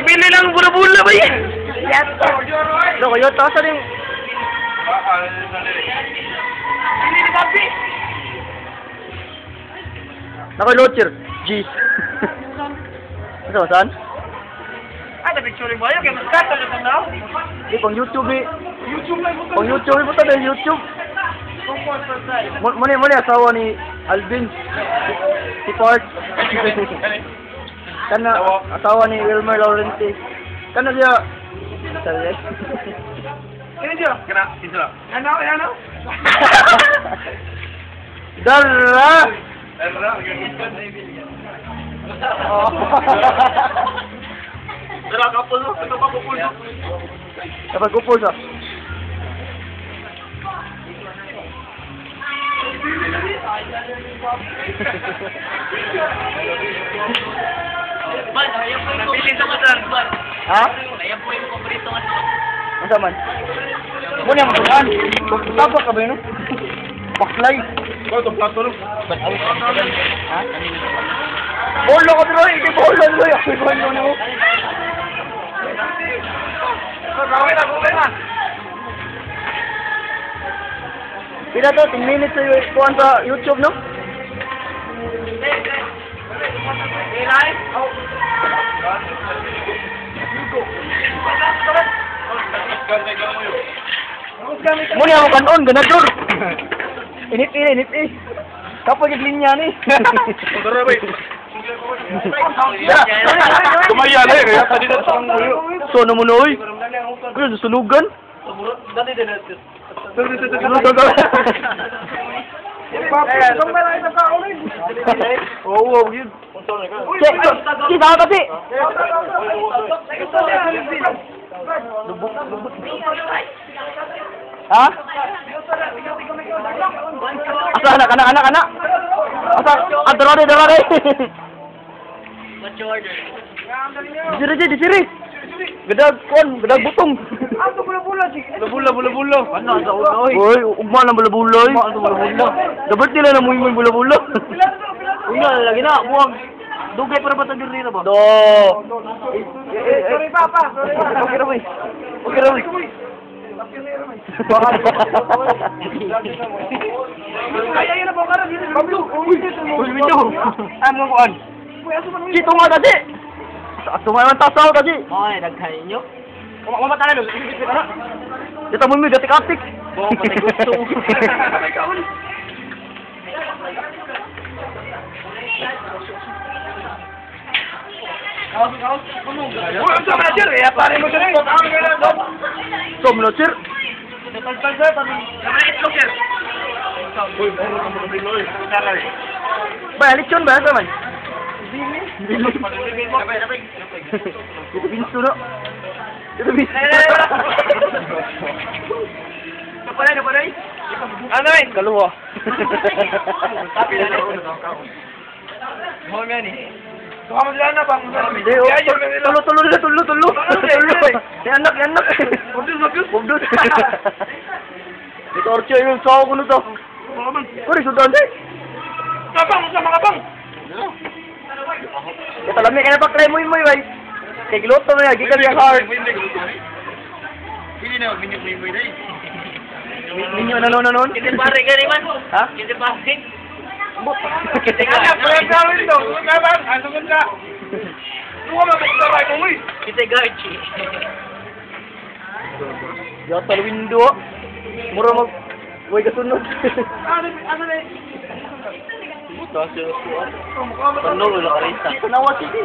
Nabili lang bula-bula ba yan? Yata. No, kayo ta sa ning Bili ni Bobby. Nako launcher. G. Ito saan? Ah, na picture mo ayo kay mas kata na now. Di pang YouTube eh. YouTube lang mo. Pang YouTube mo ta YouTube. Mo ni asawa ni Alvin. Si Park. Kana asawa ni Wilmer Laurenti. Kana siya. Sorry. Kini siya? Kana, kinsa? Ano, ano? Dara! Dara. Dara kapul no, ito pa kupul no. Dapat kupul sa. Ban, ayaw po yung paborito nga sir. Ha? Ayaw po yung paborito nga sir. Unsa man? Muna mo tuan. Tapak ka ba yun? Baklay. Ko to plato no. Ha? Bolo ko dito, hindi bolo dito. Ako bolo na mo. Gawin na, gawin na. Pila to, 10 minutes sa kuan sa YouTube, no? Muna ako kanon, ganador. Init eh, init eh. Kapag linya ni. Dara bay. Kumaya na eh, kaya tadi na sa nguyo. So ano mo na oy? Uy, susunugan. Susunugan. Oo, yun. Si, si, sama pa si. Lubot, lubot. Ha? Asa na, kana, kana, kana. Asa, ah, darare, darare. What's your order? Disiri, disiri. Gadag, kon, gadag butong. Bula bula bula. Ano sa ulo oy? Uy, ugma lang bula-bula. Ugma lang bula-bula. Dapat nila na muy bula-bula. Unya lagi na, buwag. Dugay para ba ta diri na ba? Do. Sorry papa, sorry. Okay ra boy. Okay ra boy. Kaya yun na po karon yun. Uy, window. Ano kuan? Dito nga tadi. Ato man tasaw tadi. Oy, daghan ninyo. Mama tayo. Dito mo mi gatik-atik. Buong patay gusto. Uy, unsa man sir? Eh, pare mo sir. So mo sir. Uy, muro ka mo oy. Ba, lechon ba sa man? Bili. Dito binso no. Dito binso. Napalay, napalay. Ano eh? Kaluwa. Mo man eh. Tuka mo sila na bang. Hindi, oh. Tulo, tulo, tulo, tulo, tulo. Tulo. Ni anak, ni anak. Obdus, obdus. Obdus. Dito orcho yung sawa ko nito. Uri, sudan di. Kabang sa mga bang. Ito lami kaya pa mo mo bay. Kay giluto mo ya, gikan sa heart. Hindi na minyo mo day. Minyo na noon noon. Kiti pare gani man. Ha? Kiti pare. Kiti Ano pa gawin to? Kabang, ano ka? Tuwa mo ba ko uy? Kiti garchi. Yata window. Mura mag way kasunod. Ano ano na? Buta siya. Ano wala karita. Tanawa sige.